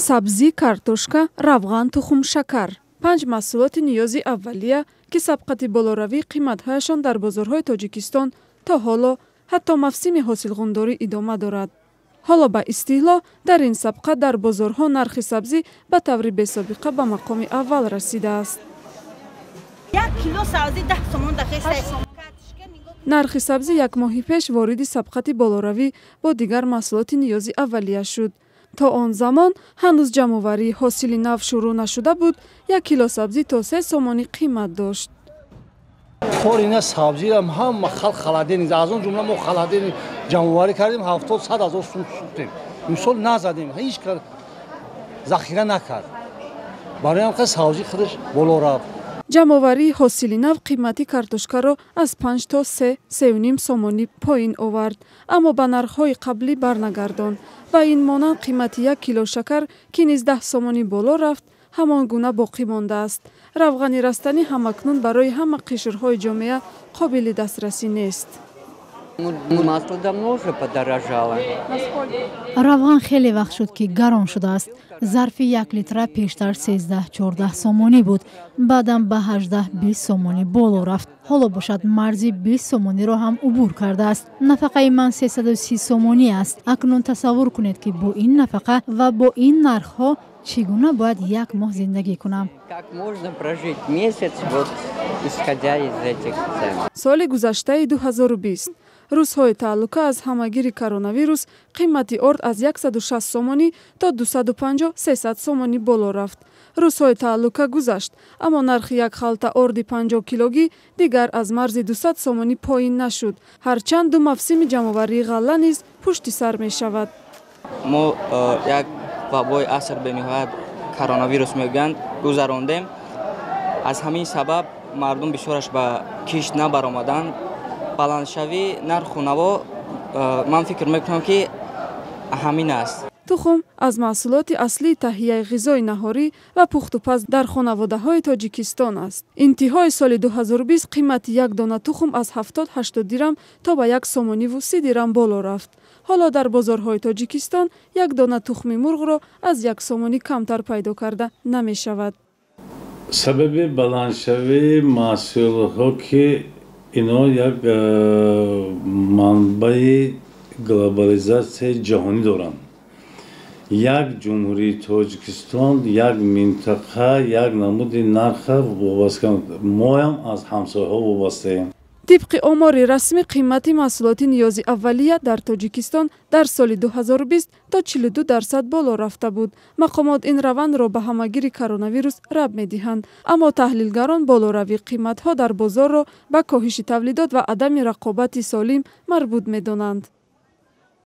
Сабзӣ, картошка, равған, тухм, шакар. Панҷ маҳсулоти ниёзи аввалия, ки сабқати болоравии қиматҳояшон дар бозорҳои Тоҷикистон то ҳоло, ҳатто мавсими ҳосилғундорӣ идома дорад. Ҳоло ба истилоҳ дар ин сабқа дар бозорҳо нархи сабзӣ ба таври бесобиқа ба мақоми аввал расидааст. Нархи сабзӣ як моҳи пеш вориди сабқати болоравӣ бо дигар маҳсулоти ниёзи аввалия шуд. То он замон ҳанӯз ҷамъоварии ҳосили нав шурӯъ нашуда буд, як кило сабзӣ то 3 сомонӣ қимат дошт. Кори на сабзиам ҳама халқ холодильник, аз он ҷумла мо холодильник ҷамъоварӣ кардем, 70-100 ҳазор сум сӯхтем. Имсол назадем, ҳеҷ кар захира накард. Барои ҳам сабзӣ худаш боло рафт. Ҷамъоварии ҳосили нав қимати картошкаро аз 5 то 3-3,5 сомонӣ поин овард, аммо ба нархҳои қаблӣ барнагардонд. Ба ин монанд қимати як кило шакар, ки низ 10 сомонӣ боло рафт, ҳамон гуна боқӣ мондааст. Равғани растанӣ ҳамакнун барои ҳама қишрҳои ҷомеа қобили дастрасӣ нест. Равған хеле вақт шуд, ки гарон шудааст. Зарфи як литра пештар 13-14 сомонӣ буд, баъдан ба 18-20 сомонӣ боло рафт. Ҳоло бошад марзи 20 сомониро ҳам убур кардааст. Нафақаи ман 330 сомонӣ аст. Акнун тасаввур кунед, ки бо ин нафақа ва бо ин нархҳо чӣ гуна бояд як моҳ зиндагӣ кунам. Соли гузаштаи 2020 рӯзҳои тааллука аз ҳамагири коронавирус қимати орд аз 160 сомонӣ то 250-300 сомонӣ боло рафт. Рӯзҳои тааллука гузашт, аммо нархи як халта орди 50 килогӣ дигар аз марзи 200 сомонӣ поин нашуд. Ҳарчанд ду мавсими ҷамъоварии ғалла низ пушти сар мешавад. Мо як вабои аср бениҳоят коронавирус мегӯянд гузарондем. Аз ҳамин сабаб мардум бисёраш ба кишт набаромаданд. Баландшавии нарху наво ман фикр мекунам, ки ҳамин аст. Тухм аз маҳсулоти аслии таҳияи ғизои наҳорӣ ва пухтупаз дар хонаводаҳои Тоҷикистон аст. Интиҳои соли 2020 қимати як дона тухм аз 70-80 дирам то ба 1 сомониву 30 дирам боло рафт. Ҳоло дар бозорҳои Тоҷикистон як дона тухми мурғро аз 1 сомонӣ камтар пайдо карда намешавад. Сабаби баландшавии маҳсулотҳо, ки ино як манбаи глобализатсияи ҷаҳонӣ доранд. Як ҷумҳурии Тоҷикистон, як минтақа, як намуди нарха вобаста, моям аз ҳамсояҳо вобастаем. Тибқи омори расмӣ қимати маҳсулоти ниёзи аввалия дар Тоҷикистон дар соли 2020 то 42% боло рафта буд. Мақомот ин равандро ба ҳамагири коронавирус рабт медиҳанд, аммо таҳлилгарон болоравии қиматҳо дар бозорро ба коҳиши тавлидот ва адами рақобати солим марбут медонанд.